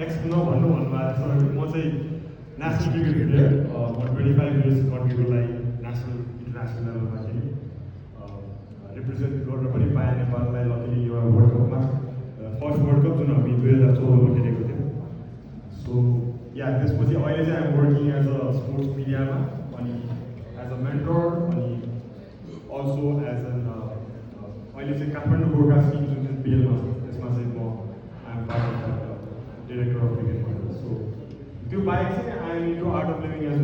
X नभन्नु भन्नुभएको छ। म चाहिँ नेसनल क्रिकेट प्लेयर, म 25 इयर्स कन्ट्रीको लागि नेसनल इन्टरनेसनल लेभलमा खेलेँ, रिप्रेजेन्ट गर्न पनि पाएँ नेपाललाई लकिली एउटा वर्ल्ड कपमा, फर्स्ट वर्ल्ड कप जुन हामी 2014मा खेलेको थियौँ। सो या त्यसपछि अहिले चाहिँ I'm working as a sports मिडियामा, अनि एज अ मेन्टर, अनि अल्सो एज एन अहिले चाहिँ काठमाडौँ ब्रोडकास्टिङ जुन चाहिँ बिएलमा छ त्यसमा चाहिँ म I'm part of director of cricket. So त्यो बाहेक चाहिँ I'm into art of living as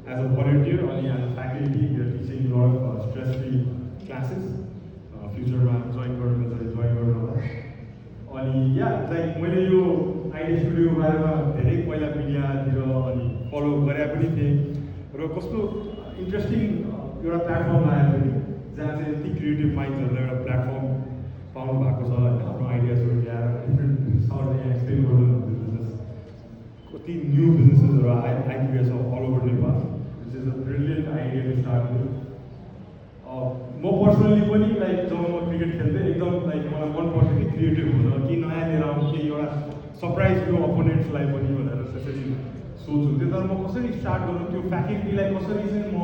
a volunteer, अनि as a faculty teaching lot of stress free classes. फ्युचरमा जोइन गर्नु चाहिँ जोइन गर्नु होला। अनि या लाइक मैले यो आइडिया स्टुडियोको बारेमा धेरै पहिला मिडियातिर अनि फलो गरे पनि थिएँ, र कस्तो इन्ट्रेस्टिङ एउटा प्लेटफर्म आएको थियो जहाँ चाहिँ यति क्रिएटिभ माइन्ड्सहरूलाई एउटा प्लेटफर्म पाउनु भएको छ होइन। आफ्नो आइडियाजहरू ल्याएर डिफ्रेन्ट बिजनेसहरूलाई यहाँ एक्सप्लेन गर्नु बिजनेस, कति न्यू बिजनेसेसहरू आइपुगेको छ all over Nepal, which is a brilliant idea to start with. म पर्सनली पनि लाइक जब म क्रिकेट खेल्थेँ एकदम लाइक मलाई मन पर्थ्यो कि क्रिएटिभ हुन, कि नयाँ लिएर आउँ, कि एउटा सरप्राइज दिउँ अपोनेन्ट्सलाई पनि भनेर त्यसरी सोच हुन्थ्यो। तर म कसरी स्टार्ट गर्नु, त्यो फ्याकल्टीलाई कसरी चाहिँ म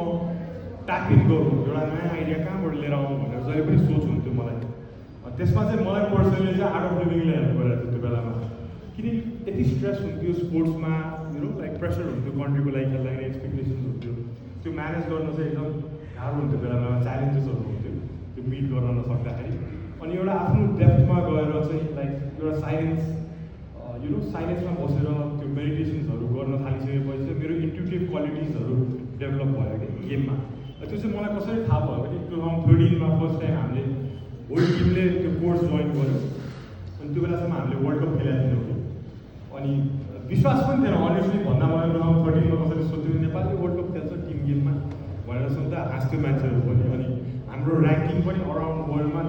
ट्याकल गरौँ, एउटा नयाँ आइडिया कहाँबाट लिएर आउँ भनेर जहिले पनि सोच हुन्थ्यो मलाई। त्यसमा चाहिँ मलाई पर्सनली चाहिँ आर्ट अफ लिभिङले हेल्प गरेको थियो त्यो बेलामा, किनकि यति स्ट्रेस हुन्थ्यो स्पोर्ट्समा, लाइक प्रेसर हुन्थ्यो कन्ट्रीको लागि खेल्दाखेरि, एक्सपेक्टेसन्स हुन्थ्यो, त्यो म्यानेज गर्न चाहिँ एकदम गाह्रो हुन्थ्यो बेलामा, च्यालेन्जेसहरू हुन्थ्यो त्यो मिट गर्न नसक्दाखेरि। अनि एउटा आफ्नो डेप्थमा गएर चाहिँ लाइक एउटा साइलेन्समा बसेर त्यो मेडिटेसन्सहरू गर्न थालिसकेपछि चाहिँ मेरो इन्ट्युटिभ क्वालिटिजहरू डेभलप भयो कि गेममा। त्यो चाहिँ मलाई कसरी थाहा भयो भने 2013मा फर्स्ट टाइम हामीले होल टिमले त्यो कोर्स जोइन गऱ्यो, अनि त्यो बेलासम्म हामीले वर्ल्ड कप खेलेको थिएनौँ कि, अनि विश्वास पनि थिएन अनेस्टली भन्दा मलाई 2013मा कसरी सोध्यो नेपालले वर्ल्ड कप खेल्छ टिम गेममा भनेर सुन्दा हाँस्थ्यो मान्छेहरू पनि। अनि हाम्रो ऱ्याङ्किङ पनि अराउन्ड वर्ल्डमा